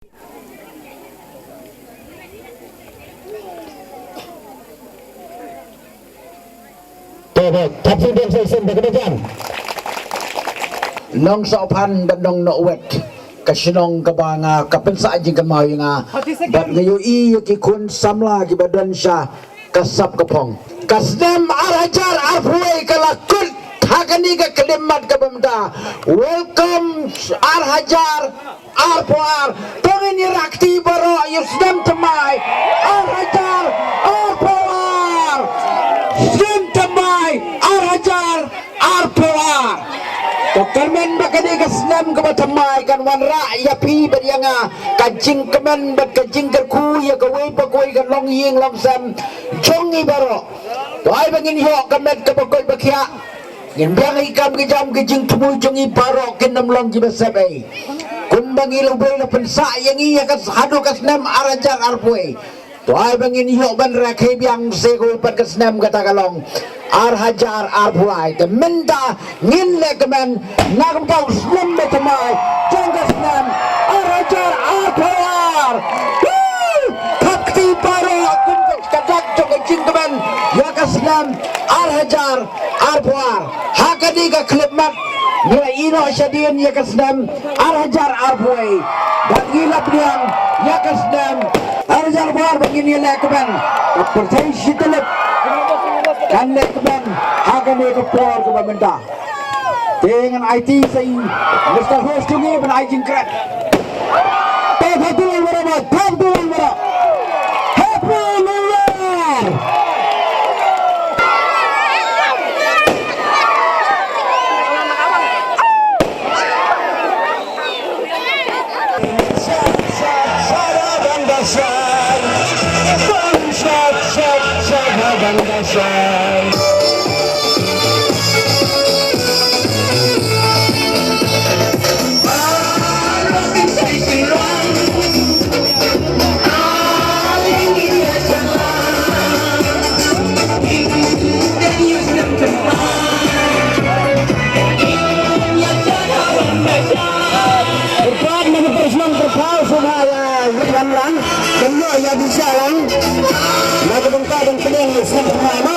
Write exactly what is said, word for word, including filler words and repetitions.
Te ba thap sing dem sa isen ba ka ba jan. Nong Sohphan bad Nong Nohwet, ka shnong kaba nga ka pynsah jingkynmaw ïa nga. Bad nga ïohi ïa ki khun samla kiba don sha ka sap ka phong. Ka snem ar hajar arphew wei ka la kut ha kane ka khyllipmat kaba mynta. Welcome ar hajar arphew ar. To ngin ïa rakti baroh ïa u snem thymmai ar hajar arphew ar. Snem thymmai ar hajar arphew ar. To kyrmen ba kane ka snem kaba thymmai kan wanrah ïa phi bad ïa nga ka jingkmen bad ka jingkyrkhu ïa kawei pa kawei ka longïing longsem jong ngi baroh. To ai ba ngin ïoh ka met kaba koit ba khiah. Ngin biang ïa ki kam ki jam, ki jingthmu jong ngi baroh kin ym long kiba sep ei. Kumba ngi la, U Blei u la pynsah ïa ngi ïa ka haduh ka snem ar hajar arphew wei. To ai ba ngin ïoh ban rakhe biang sa kawei pat ka snem kata ka long ar hajar arphew lai. Te mynta ngin leh kmen na ka bynta u snem ba thymmai jong ka snem ar hajar arphew ar. Woo! Thap kti baroh kum ka dak jong ka jingkmen ïa ka snem ar hajar arphew ar. Ha kane ka khyllipmat ngi la ïehnoh shadien ïa ka snem ar hajar arphew wei. Bad ngi la pdiang ïa ka snem ar hajar arphew ar ba ngin ïa leh kmen. Ka pyrthei shi tylli kan leh kmen ha kane ka por kaba mynta. Te ngan aiti sa i Mister Host jong ngi ban ai jingkren. Te thap dulan baroh, thap dulan baroh. Happy New Year! Kyrpad na ka pyrshang kyrpad sngewbha ïa wan lang, kynnoh ïa bishar lang. Na ka bynta ban pdiang ïa sngewbha ma.